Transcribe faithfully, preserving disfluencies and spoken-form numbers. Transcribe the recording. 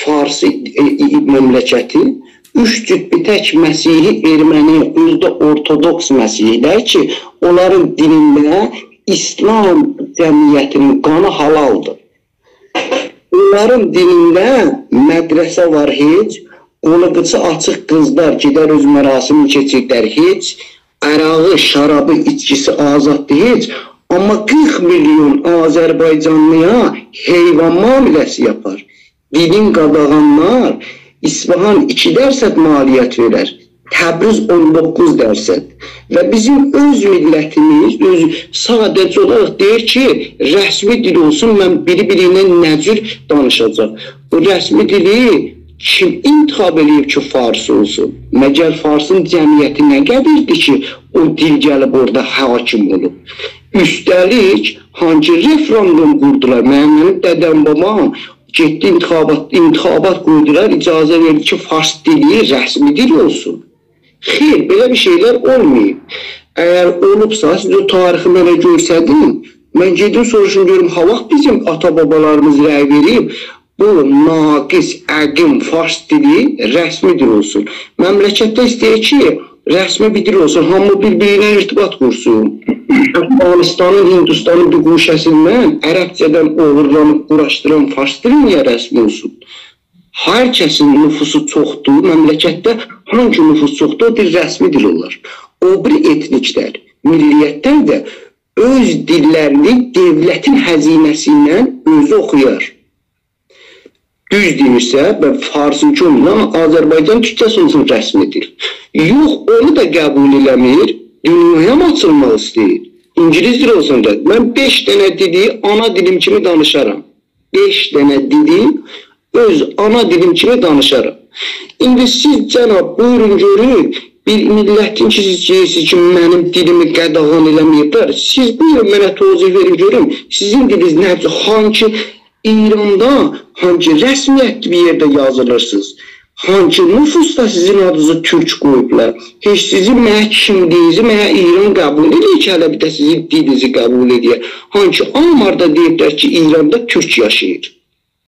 فارسی، ائ، ائ، مملکتی، اوچ جوت بیر تک مسیحی، ارمنی، اؤزو ده اورتودوکس مسیحی‌لر کی، اونلارین دینینده ایسلام جمعیتینین قانی حلالدیر. اونلارین دینینده مدرسه وار هئچ، قولو قیچی آچیق قیزلار گئدر اؤز مراسمینی کئچیردر هئچ، عرقی، شرابی، ایچکیسی آزاددیر هئچ. آمما قیرخ میلیون آذربایجانلی‌یا حیوان معامله‌سی یاپار. دینین قاداغانلار، اصفهان ایکی درصد مالیات وئرر، تبریز اون دوققوز درصد. و بیزیم اؤز میللتیمیز، اؤز، ساده‌جه اولاراق دئییر کی، رسمی دیل اولسون، من بیری-بیری ایله نه جور دانیشاجاق؟ بو رسمی دیلی کیم انتخاب ائله‌ییب کی، فارس اولسون؟ مگر فارسین جمعیتی نه قدردیر کی، او دیل گلیب اورادا حاکم اولوب؟ اوسته‌لیک، هانسی رفراندوم قوردولار؟ منیم، منیم دده‌م، بابام گئتدی انتخابات، انتخابات قویدولار، اجازه وئردی کی، فارس دیلی رسمی دیل اولسون. خیر، بئله بیر شئیلر اولماییب. اگر اولوبسا، سیز او تاریخی منه گؤسترین. من گئدیم سوروشوم، گؤروم، هاواخت بیزیم آتا-بابالاریمیز رأی وئریب، بو ناقص، عقیم فارس دیلی رسمی دیل اولسون. مملکتده ایسته‌ییر کی، رسمی بیر دیل اولسون، هامی بیر-بیری ایله ارتباط قورسون. افغانستانین، هندوستانین بیر گوشه‌سیندن عربجه‌دن اوغورلانیب قوراشدیران فارس دیلی نییه رسمی اولسون؟ هر کسین نفوسو چوخدور، مملکتده هانگی نفوس چوخدور، او دیل رسمی دیل اولار. او بیری ائتنیکلر، میللیتلر ده اؤز دیللرینی دؤولتین هزینه‌سیندن اؤزو اوخویار. دوز دئییرسه، و فارسینکی اولمور، آمما آذربایجان تورکجه‌سی اولسون رسمی دیل. یوخ، اونو دا قبول ائله‌میر، دونیایا می آچیلماق ایسته‌ییر؟ اینگیلیس دیلی اولسون دا. من بئش دنه دیلی آنا دیلیم کیمی دانیشارام. بئش دنه دیلی اؤز آنا دیلیم کیمی دانیشارام. ایندی سیز، جناب، بویورون گؤرون، بیر میللتین کی، سیز دئییرسینیز کی، منیم دیلیمی قاداغان ائله‌مه‌ییبلر. سیز بویورون، منه توضیح وئرین گؤروم، سیزین دیلینیز نه، هانسی ایراندا، هانسی رسمیتلی بیر یئرده یازیلیرسینیز؟ هانسی نفوسدا سیزین آدینیزی تورک قویوبلار؟ هئچ سیزین منه کیملیگینیزی، منه ایران قبول ائدیر کی، هله بیر ده سیزین دیلینیزی قبول ائدیر؟ هانسی آماردا دئییبلر کی، ایراندا تورک یاشاییر؟